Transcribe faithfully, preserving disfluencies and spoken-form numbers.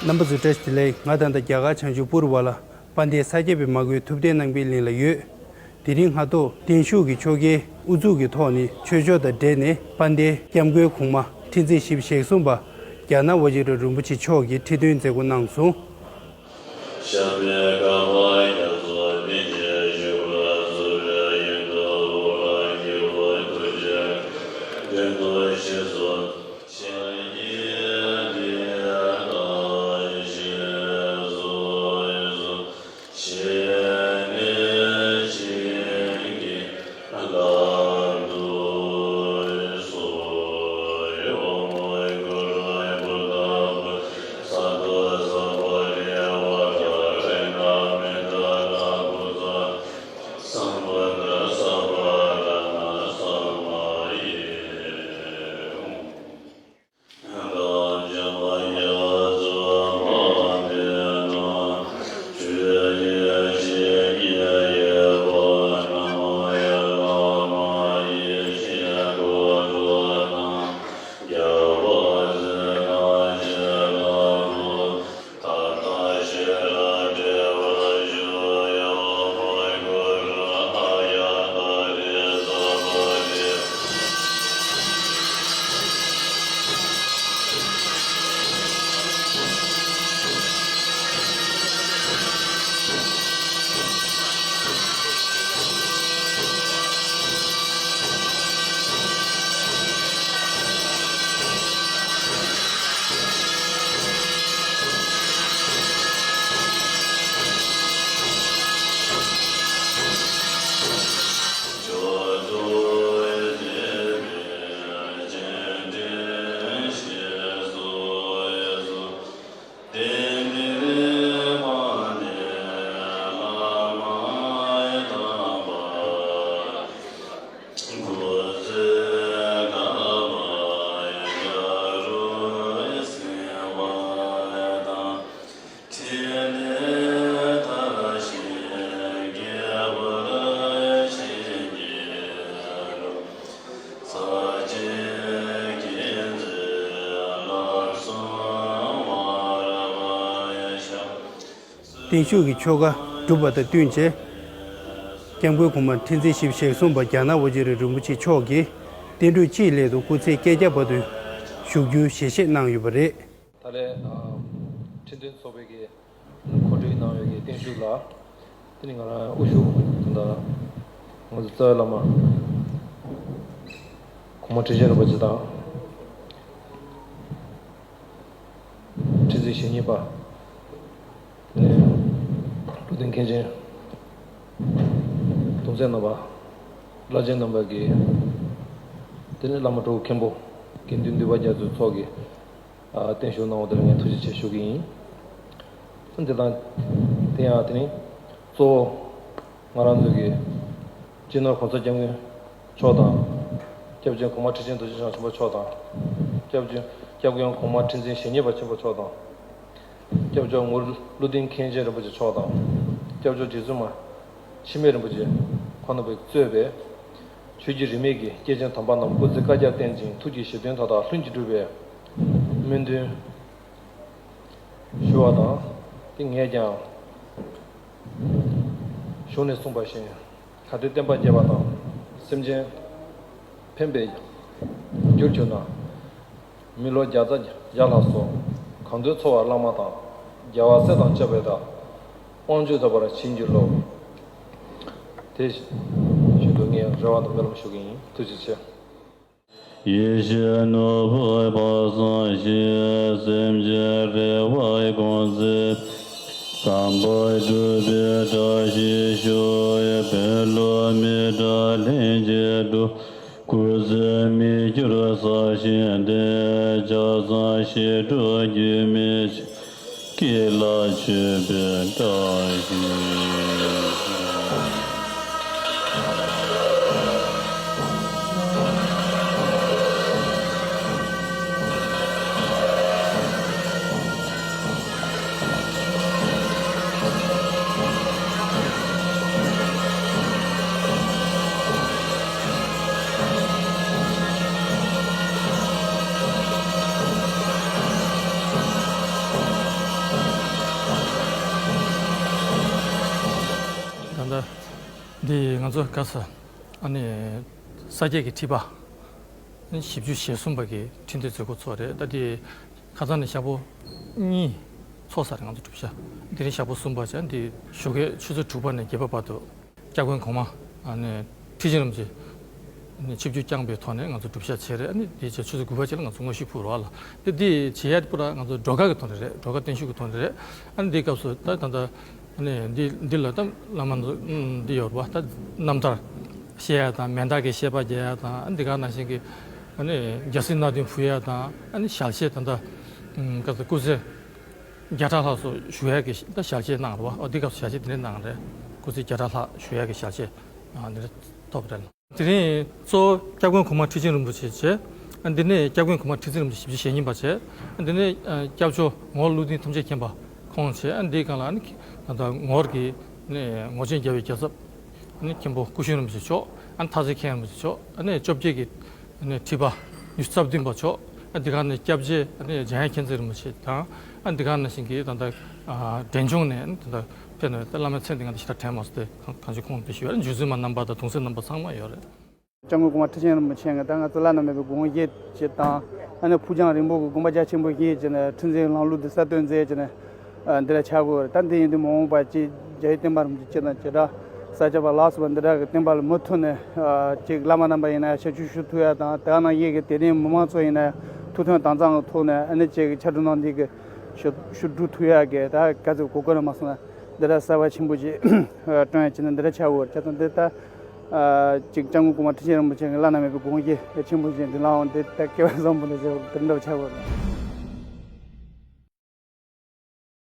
རྣམ་པ་ཚོ་བཀྲ་ཤིས་བདེ་ལེགས། ང་ད་ལྟ་རྒྱ་གར་བྱང་ཆུབ་པུར་བ་ལ་དཔལ་ལྡན་ས་སྐྱ་པའི་མ་སྐུལ་ཐུབ་བསྟན་རྣམ་རྒྱལ་གླིང་ལ་ཡོད། དེ་རིང་སྔ་ཐོག་བརྟན་བཞུགས་ཀྱི་ཆོ་གའི་དབུ་འཛུགས་ཀྱི་ཐོག་ནས་ཆོས་ཕྱོགས་དང་འབྲེལ་ནས་དཔལ་ལྡན་སྐྱབས་མགོན་གོང་མ་ཁྲི་འཛིན་བཞི་པ་ཞལ་གསུམ་པ་རྒྱ་ནག་ཝ་ཅི་ར་རིན་པོ་ཆེ་མཆོག་གིས་ཁྲི་འདོན་མཛད་སྒོ་གནང་སོང་། བརྟན་བཞུགས་ཀྱི་ཆོ་ག་གྲུབ་པ་དང་བསྟུན་བྱས། སྐྱབས་མགོན་གོང་མ་ཁྲི་འཛིན་བཞི་པ་ཞལ་གསུམ་པ་རྒྱ་ནག་ཝ་ཅི་ར་རིན་པོ་ཆེ་མཆོག་གིས་བསྟན་འགྲོའི་སྤྱིའི་སླད་དུ་སྐུ་ཚེ་བསྐལ་བརྒྱ་བར་དུ་བཞུགས་རྒྱུའི་ཞལ་བཞེས་གནང་ཡོད་པ་རེད། ད་ལན་ཁྲི་འདོན་ཚོགས་པའི་གི་གོ་སྒྲིག་གནང་ཡོད་ཀྱི་བརྟན་བཞུགས་ལ། དེ་ནི་ང་རང་དབུ་བཞུགས་ད་ལྟ་ང་ཚོ་རྩ་བའི་བླ་མ་གོང་མ་ཁྲི་ཆེན་རིན་པོ་ཆེ་དང་། ཁྲི་འཛིན་ཞེ་གཉིས་པ། དེ་ནས་བློ་ལྡན་མཁན་ཆེན་གདུང་སྲས་རྣམ་པ། བླ་ཆེན་རྣམ་པ་གིས། དེ་ནས་བླ་མ་གྲོགས་མཁན་པོ་དགེ་འདུན་འདུས་པ་རྒྱ་མཚོའི་ཚོགས་ཀྱིས། ཨ། བརྟན་བཞུགས་གནང་བ་དེར་ངས་ཐུགས་རྗེ་ཆེ་ཞུ་གི་ཡིན། འདི་དང་། དེ་ཡང་དེ་ནི་གཙོ་བོ་ང་རང་ཚོ་གི་སྤྱི་ནོར་གོང་ས་སྐྱབས་མགོན་མཆོག་དང་། སྐྱབས་རྗེ་གོང་མ་ཁྲི་ཆེན་རྡོ་རྗེ་འཆང་ཆེན་པོ་མཆོག་དང་། སྐྱབས་རྗེ་སྐྱབས་མགོན་གོང་མ་ཁྲི་འཛིན་ཞེ་གཉིས་པ་ཆེན་པོ་མཆོག་དང་། སྐྱབས་མཆོག་ངུར་བློ་ལྡན་མཁན་ཆེན་རིན་པོ་ཆེ་མཆོག་དང་། སྐྱབས་མཆོག་རྗེ་བཙུན་མ་འཆི་མེད་རིན་པོ་ཆེ་ཁོང་རྣམ་པས་གཙོས་པའི་ཆོས་བརྒྱུད་རིས་མེད་ཀྱི་སྐྱེས་ཆེན་དམ་པ་རྣམས་སྐུ་ཚེ་བསྐལ་བརྒྱར་བརྟན་ཅིང་ཐུགས་ཀྱི་བཞེད་དོན་མཐའ་དག་ལྷུན་གྱིས་འགྲུབ་པའི་སྨོན་འདུན་ཞུ་བ་དང་། དེ་ངས་ཀྱང་གཞུང་ནས་གསུངས་པ་བཞིན། གལ་ཏེ་བསྟན་པ་རྒྱས་པ་དང་སེམས་ཅན་ཕན་པའི་རྒྱུར་གྱུར་ན། མི་ལོ་བརྒྱ་རྩ་བརྒྱ་ལ་སོགས་གང་འདོད་འཚོ་བ་བླ་མ་དང་། རྒྱལ་བ་སྲས་དང་བཅས་པའི་བདག་དབང་བཅུ་ཐོབ་པར་བྱིན་གྱིས་རློབས། དེ་བཞིན་དུ་ངས་རེ་བ་དང་སྨོན་ལམ་ཞུ་གི་ཡིན། ཐུགས་རྗེ་ཆེ། ཡེ་ཤེས་ནོར་བུ་དཔག་བསམ་ཤིང་། སེམས་ཅན་རེ་བ་སྐོང་མཛད། དམ་པ་སྒྲུབ་པའི་བཀྲ་ཤིས་ཤོག། བོད་ལུགས་མི་དྲག་ལྷན་ཅིག་འགྲོ། སྐུ་ཚེ་མི་འགྱུར་ས་ཞིང་འདི། ལྕགས་ཟངས་ཞི་ཁྲོ་རྒྱུད་མི་ཆད། སྐྱེ་ལ་མཆོད་པའི་བཀྲ་ཤིས་ཤོག། འདི་ང་ཚོ་ག་ས་ཨ་ནི་ས་སྐྱ་གི་ཁྲི་པ་ཨ་ནི་བཞི་བཅུ་ཞེ་གསུམ་པ་གི་ཁྲི་འདོན་མཛད་སྒོ་ཚོགས་རེད། ད་འདི་ཁ་སང་ནས་ཞག་པོ་གཉིས་ཚོགས་ས་རེད། ང་ཚོ་སྒྲུབ་ཞག་དེ་རིང་ཞག་པོ་གསུམ་པ་བྱས། འདི་ཞོགས་ཀས་ཆུ་ཚོད་དྲུག་པ་ནས་བརྒྱད་པ་བར་དུ་སྐྱབས་མགོན་གོང་མ་ཨ་ནི་ཁྲི་ཆེན་རིན་པོ་ཆེ་ཨ་ནི་ཆིབས་བསྒྱུར་བསྐྱངས་པའི་ཐོག་ནས་ང་ཚོ་སྒྲུབ་ཞག་བྱས་རེད། ཨ་ནི་དེ་བྱས་ཆུ་ཚོད་དགུ་པ་ཅིག་ལ་ང་ཚོ་དངོས་གཞི་ཕུལ་རོགས་ལ། དེ་འདི་བྱེད་ཡ་དེ་པུ་ར་ང་ཚོ་སྒྲོལ་དཀར་གྱི་ཐོག་ནས་རེད། སྒྲོལ་དཀར་བརྟན་བཞུགས་ཀྱི་ཐོག་ནས་རེད། ཨ་ནི་འདི་སྐབས་སུ་ད་ད་ལྟ་ཨ་ནི་འདི་འདི་ལ་ད་བླ་མ་འདི་ཡོད་རེད་པ། ད་རྣམ་ཐར་བཤད་ཡ་དང་། མན་དག་གི་བཤད་པ་རྒྱག་ཡ་དང་། ཨ་ནི་འདི་ག་ནང་བཞིན་གྱི་ཨ་ནི་རྒྱལ་སྲིད་སྣ་བདུན་ཕུལ་ཡ་དང་། ཨ་ནི་ཞལ་ཆད་ད་ལྟ་ཨམ་སྐབས་སུ་སྐུ་ཚེ་བརྒྱ་ཕྲག་ལྷག་སོགས་བཞུགས་ཡ་གི་ད་ཞལ་ཆད་གནང་རེད་པ། འོ་འདི་སྐབས་སུ་ཞལ་ཆད་འདི་འདྲ་གནང་རེད། སྐུ་ཚེ་བརྒྱ་ཕྲག་ལྷག་བཞུགས་ཡ་གི་ཞལ་ཆད་ཨ་འདི་འདྲ་ཐོབ་རེད། དེ་རིང་གཙོ་བོ་སྐྱབས་མགོན་གོང་མ་ཁྲི་ཆེན་རིན་པོ་ཆེ་བྱས། ཨ་འདི་ནས་སྐྱབས་མགོན་གོང་མ་ཁྲི་ཆེན་རིན་པོ་ཆེ་བཞི་བཅུ་ཞེ་གཉིས་པ་བྱས། ཨ་འདི་ནས་ཨ་སྐྱབས་མཆོག་ངོར་བླུག་ལྡན་ཐམས་ཅད་མཁྱེན་པ་ཁོང་བྱས། ཨ་འདིའི་སྒང་ལ་ཨ་ནི་ད་ལྟ་ངོར་གྱི་ནས་ངོར་ཆེན་རྒྱལ་བའི་རྒྱལ་ཚབ་ཨ་ནི་མཁན་པོ་སྐུ་གཞོན་རིན་པོ་ཆེ་མཆོག་ཨ་ནི་ཐར་རྩེ་མཁན་རིན་པོ་ཆེ་མཆོག་ཨ་ནི་བཅོ་བརྒྱད་ཀྱི་ཨ་ནི་ཁྲི་པ་ཉི་ཤུ་རྩ་བདུན་པ་མཆོག་ཨ་འདི་ག་ནས་སྐྱབས་རྗེ་ཨ་ནི་འཇམ་དབྱངས་མཁྱེན་བརྩེ་རིན་པོ་ཆེ་དང་། ཨ་འདི་ག་ནང་བཞིན་གྱི་ད་ལྟ་ཨ་འབྲས་ལྗོངས་ནས་ཨ་ནི་ད་ལྟ་ཕེབས་ནས་ད་བླ་མའི་མཚན་དེ་ང་ད་ཞེ་དྲག་དྲན་མ་སོང་སྟེ། གང་གང་ཅི་ཁོང་དེ་ཞུ་བ་རེད། འཇུ་ཚུལ་མ་རྣམ་པ་དང་གདུང་སྲས་རྣམ་པ་ཚང་མ་ཡོད་རེད། སྐྱབས་མགོན་གོང་མ་ཁྲི་ཆེན་རིན་པོ་ཆེ་ང་ད་ང་ཚོ་བླ་ན་མེད་པའི་དགོངས་བཞེད་ཅིག་དང་། ཨ་ནི་ཕུགས་རྒྱང་རིང་པོ་གི་དགོངས་པ་རྒྱ་ཆེན་པོ་བཞེས་བྱས་ནས་ཁྲི་འཛིན་ལམ་ལུགས་འདི་གསར་གཏོད་མཛད་བྱས་ནས་ཨ་འདི་ལ་ཆགས་དགོས་རེད། ད་འདི་ཡིན་དུས་མ་འོངས་པ་ཅིག་རྒྱལ་བའི་བསྟན་པ་རིན་པོ་ཆེ་སྤྱི་དང་བྱེ་བྲག་ས་སྐྱ་པ་ལ་སོགས་པ་འདི་འདྲ་གི་བསྟན་པ་ལ་མུ་མཐུད་ནས་ཨ་ཅིག་བླ་མ་རྣམ་པ་ཡིན་ན་ཡང་ཞབས་ཕྱི་ཞུ་ཐུབ་ཡ་དང་། དེ་ག་ནང་བཞིན་གྱི་དེ་རིང་མི་མང་ཚོ་ཡིན་ན་ཡང་ཐུགས་མཐུན་དམ་གཙང་གི་ཐོག་ནས་ཨ་ནི་ཅིག་ཕྱག་གྲུ་ནང་འདི་གི་ཞུ་ཞུ་སྒྲུབ་ཐུབ་ཡ་གི་ད་ག་ཚོད་གོ་སྐབས་རེད་མ་སོང་ན་འདི་འདྲ་གསར་པ་ཆེན་པོ་ཅིག་བསྐྲུན་ཡ་བྱས་ནས་འདི་འདྲ་ཆགས་དགོས་རེད། བྱས་ཙང་འདི་ད། ཨ་ཅིག་སྐྱབས་མགོན་གོང་མ་ཁྲི་ཆེན་རིན་པོ་ཆེ་གི་བླ་ན་མེད་པའི་དགོངས་བཞེད་ཆེན་པོ་ཞིག་འདི་ལའང་འདི་ལྟར་སྐལ་བ་བཟང་པོ་འདི་ཟེར་བ་འདི་འདྲ་ཆགས་པ་རེད།